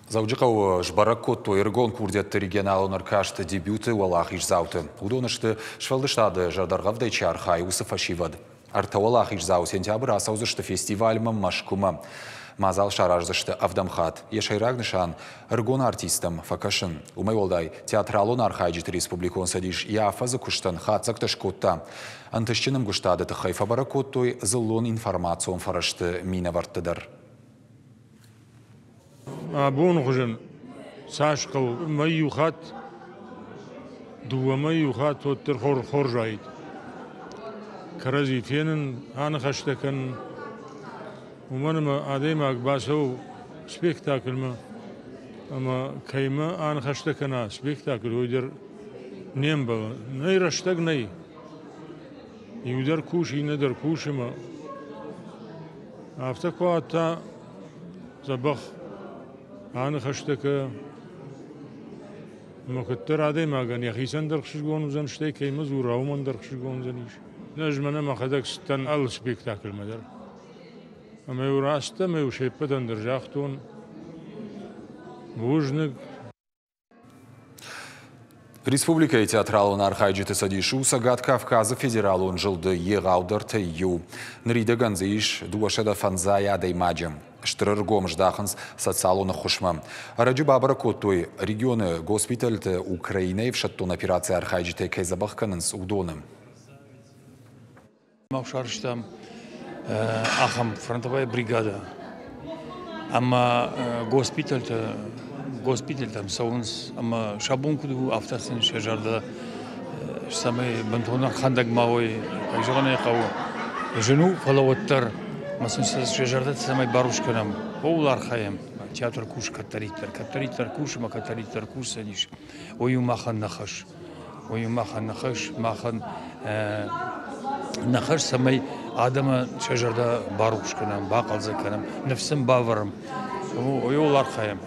Дзӕуджыхъӕуы сбӕрӕг кодтой ӕрыгон курдиӕтты регионалон ӕркасты дебюты уӕлахиздзауты. Уыдон сты, сфӕлдыстады зӕрдӕргъӕвдӕй чи архайы, уыцы фӕсивӕд. Ӕртӕ уӕлахиздзау сентябры ацӕудзысты фестивальмӕ Мӕскуымӕ. Мадзал сараздзысты ӕвдӕм хатт. Йӕ сӕйраг нысан – ӕрыгон артисттӕм фӕкӕсын. Уымӕй уӕлдай, театралон архайджыты республикон цӕдис йӕ афӕдзы куыстӕн хатдзӕгтӕ скодта. Ӕнтыстджын ӕмгуыстады тыххӕй фӕбӕрӕг кодтой дзыллон информацион фӕрӕзты минӕвӕртты дӕр. Абоны хуызӕн цас хъӕуы, мӕй иу хатт, дыууӕ мӕй иу хатт уӕддӕр хорз уаид. Кӕрӕдзи фенын, аныхӕстӕ кӕнын. Уымӕн ӕмӕ адӕймаг бацӕуы спектакльмӕ ӕмӕ кӕимӕ аныхӕстӕ кӕна спектакль, уый дӕр не мбӕлы. Нӕй рӕстӕг нӕй. Иу дӕр кусы, иннӕ дӕр кусы ӕмӕ афтӕ куы та дзӕбӕх аныхӕстӕ кӕ ӕмӕ куыддӕр адӕймагӕн йӕхицӕн дӕр ӕхсызгон уыдзӕн, стӕй кӕимӕ дзура, уымӕн дӕр ӕхсызгон уыдзӕнис. Ӕз мӕнӕ мӕхӕдӕг цыдтӕн алы спектакльмӕ дӕр. Ӕмӕ-иу раст ӕмӕ-иу се ппӕтӕн дӕр загътон бузныг. Республикӕйы театралон архайджыты цӕдис у Цӕгат Кавказы федералон зылды егъаудӕртӕй иу. Ныридӕгӕн дзы ис 250 адӕймаджы. Стыр ӕргом здахынц социалон ӕххуысмӕ. Ӕрӕджы бабӕрӕг кодтой, регионы госпитӕлты Украинӕйы ӕфсӕддон операцийы архайджытӕ кӕй дзӕбӕх кӕнынц, уыдоны. Мах сарӕзтам ахӕм фронтовая бригадӕ ӕмӕ госпитальтӕ госпитальтӕм цӕуынц ӕмӕ сӕ бон куыд у, афтӕ сын сӕ зӕрдӕ цӕмӕй бынтон ӕрхӕндӕг ма уой, кӕй зӕгъын ӕй хъӕуы, зын у, фӕлӕ уӕддӕр ма сын сӕ зӕрдӕ цӕмӕй барухс кӕнӕм, ууыл архайӕм. Театр кусы кӕддӕриддӕр, кӕддӕриддӕр кусы ӕмӕ кӕддӕриддӕр кусдзӕнис. Уый у махӕн нӕ хӕс. Уый у махӕн нӕ хӕс, махӕн нӕ хӕс, цӕмӕй адӕмы сӕ зӕрдӕ барухс кӕнӕм, бахъӕлдзӕг кӕнӕм, ныфс сын бавӕрӕм. Ууыл архайӕм.